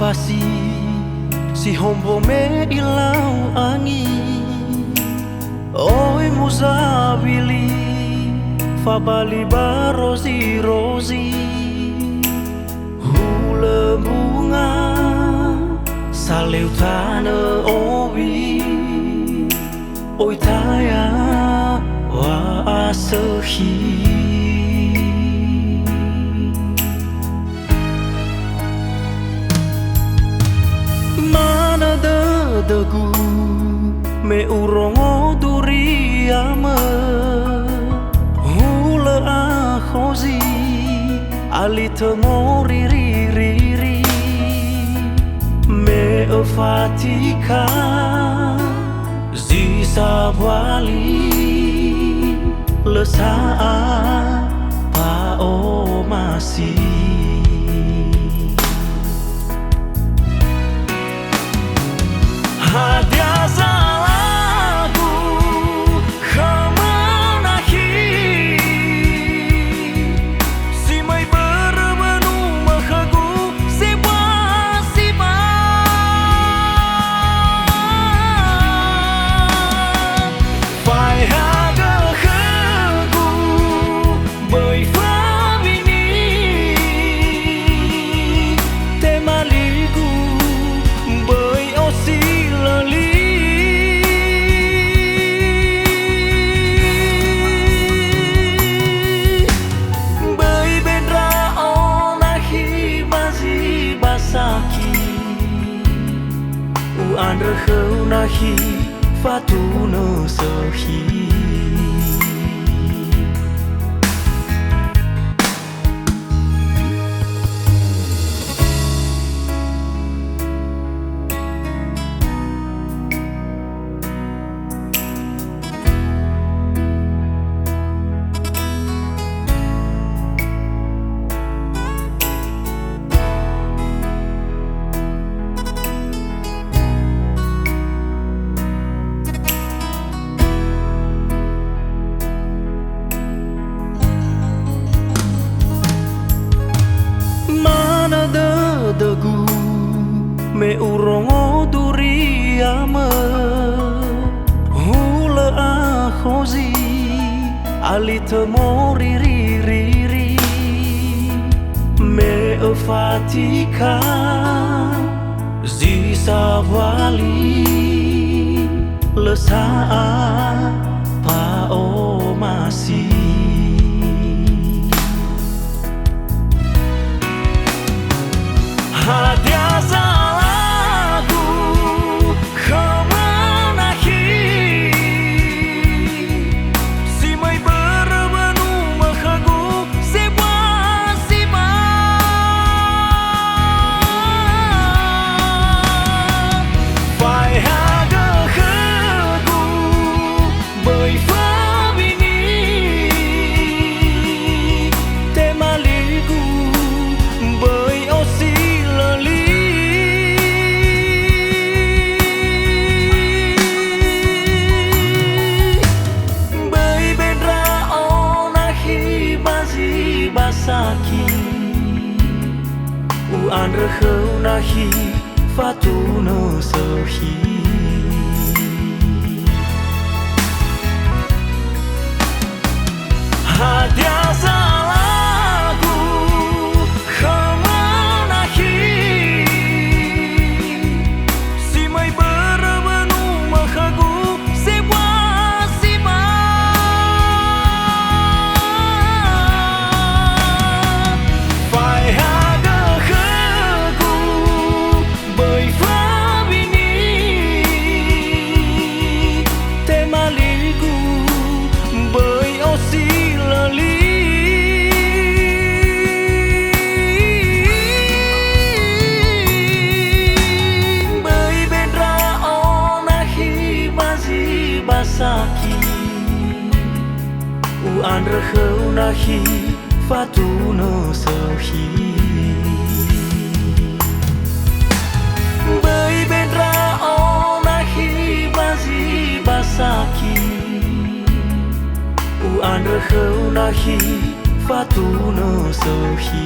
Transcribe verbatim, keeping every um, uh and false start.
Asi, si hombo me ilau angi, oi muzawili, fabali ba rozi-rozi, hulö bunga, saleu tanö owi. Oi taya wa'asökhi. Manö dödögu me urongo duriamö, hulö akhozi, alitö mori ririri, me öfatika. Zi sabua li, lö sa'a pa'omasi. Hadia zalagu khömö nakhi? Si möi börö wanuma khögu sebua sibai. Faehagö khögu, böi fabini. Tema ligu, böi osilö li. Böi be ndra'o nakhi ba zi ba saki. U'andrö khöu nakhi fatunö sökhi. Manö dödögu me urongo duriamö, hulö akhozi, alitö mori ririri, me öfatika. Zi sabua li, lö sa'a pa'omasi. Hadia zalagu khömö nakhi? Si möi börö wanuma khögu sebua sibai. Faehagö khögu, böi fabini. Tema ligu, böi osilö li. Böi be ndra'o nakhi ba zi ba saki. U'andrö khöu nakhi fatunö sökhi. Hadia zalagu khömö nakhi? Si möi börö wanuma khögu sebua sibai. Faehagö khögu, böi fabini. Tema ligu, böi osilö li. Böi be ndra'o nakhi ba zi ba saki. U'andrö khöu nakhi fatunö sökhi. Böi be ndra'o nakhi ba zi ba saki. U'andrö khöu nakhi fatunö sökhi.